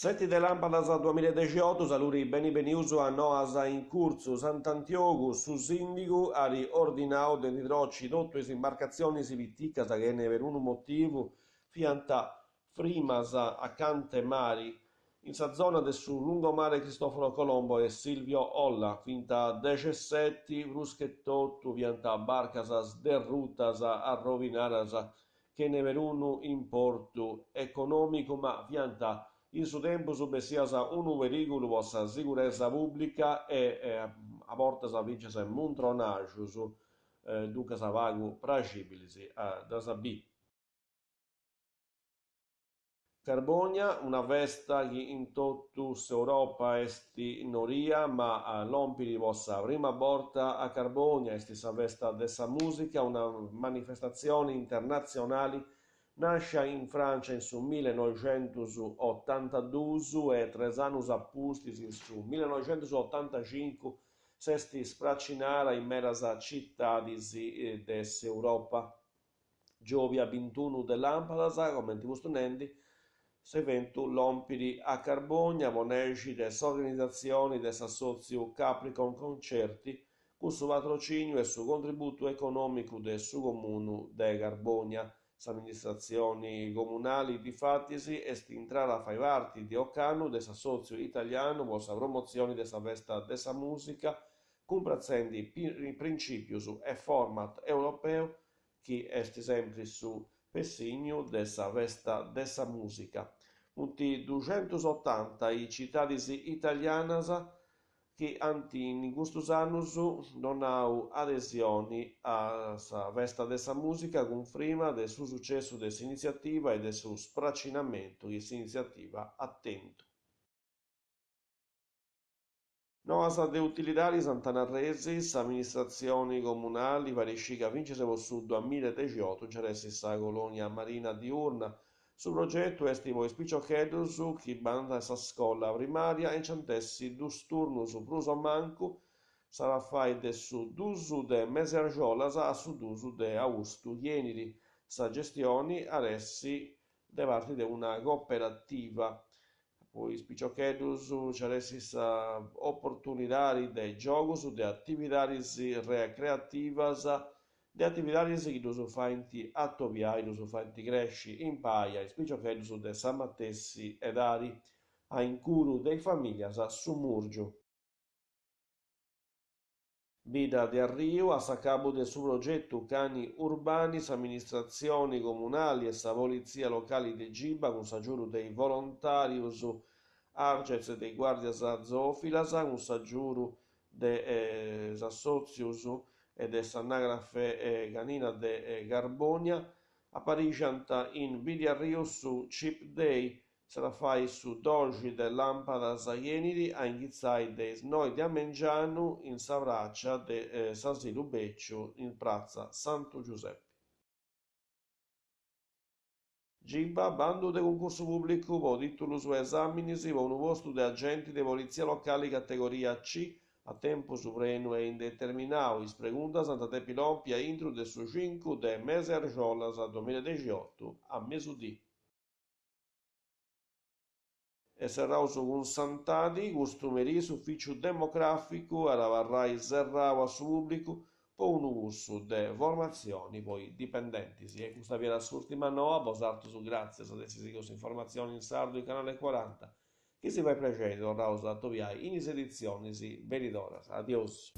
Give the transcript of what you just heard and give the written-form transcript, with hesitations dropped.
Seti de làmpadas duamillaedexiotu, saludi beni benius a Noas in Curtzu. Sant'Antiogu, su sìndigu at ordinau de ndi troci totu is imbarcatzionis piticas chene perunu motivu fiant frimas acant'e mari, in sa zona de su lungomare Cristoforo Colombo e Silvio Olla. Fint dexesseti, prus che totu fiant barcas sderrutas, arrovinadas, chene perunu importu econòmicu, ma fiant in su tempus bessias unu perìgulu po sa siguresa pùblica e a bortas fintzas muntronaxus, duncas pagu praxìbilis a ddas biri. Carbònia, una festa chi in totu s'Europa est nodia, ma lompit po sa prima borta a Carbònia, est sa festa de sa mùsica, una manifestatzioni internatzionali nàscia in Frància in su millenoixentusotantaduus e tres annus a pustis, in su millenoixentusotantacincu, s'est spracinada in medas citadis de s'Europa. Giòbia bintunu de làmpadas, comenti fustu nendi, s'eventu lompit a Carbònia po nexi de s'organizatzioni de s'assòtziu Capricorn Concerti cun su patrocìniu e su contributu econòmicu de su Comunu de Carbònia. S'amministratzioni comunali, difatis, est intrada a fai parti de ocannu de s'assòtziu italianu po sa promotzioni de sa festa de sa mùsica, cumpratzendi princìpius e format europeu chi est sempri su pessignu de sa festa de sa mùsica. Funt duxentusotanta is citadis italianas chi ant in custus annus donau adesioni a sa festa de sa mùsica cun frima de su sucessu de s'initziativa e de su spracinamentu chi s'initziativa at tentu. Noas de utilidadi, Sant'Anna Arresi, s'amministratzioni comunali fait sciri ca fintzas po su duamillaedexiotu nci at essi sa Colonia Marina Diurna. Su progetu est po is piciocheddus chi bandant a sa scola primària e nci ant essi dus turnus prus o mancu, s'at a fai de su dus de mesearxolas a su dus de austu chi 'enit. Sa gestioni at essi de parti de una cooperativa. Po is piciocheddus nci at essi sa oportunidadi de giogus, de atividadis recreativas, de atividadis chi ddus faint atobiai, ddus faint cresci impari a is piciocheddus de sa matessi edadi, a incuru de is famìlias su mùrgiu. Bidda de Arriu, a s'acabu de su progetu Cani Urbani, s'amministratzioni comunali e sa politzia locali de Giba cun s'agiudu de is volontàrius Argez e de is guàrdias zoòfilas, cun s'agiudu de is assòtzius e de s'Anagrafe Canina de Carbònia, aparixant in Biddiarriu su Chip Day, S'at a fai su doxi de làmpadas chi 'enit a inghitzai de is noi de a mengianu in sa pràcia de s'asilu bèciu in pratza Santu Giusepi. Giba, bandu de cuncursu pùblicu po tìtulus e esàminis po unu postu de agenti de politzia locali categoria C a tempus prenu e indeterminau. Is preguntas ant a depi lompi a intru de su cincu de mesearxolas duamillaedexiotu a mesudì. E serraus cun Santadi, custu merì s'ufìciu demogràficu at a abarrai serrau a su pùblicu po unu cursu de formatzioni po is dipendentis. E custa fiat s'ùrtima noa, bosàterus gràtzias de essi sighiu s'informatzioni in sardu in Canale Cuaranta. Chi si fait prexeri torraus a atobiai in is editzionis benidoras. Adiosu.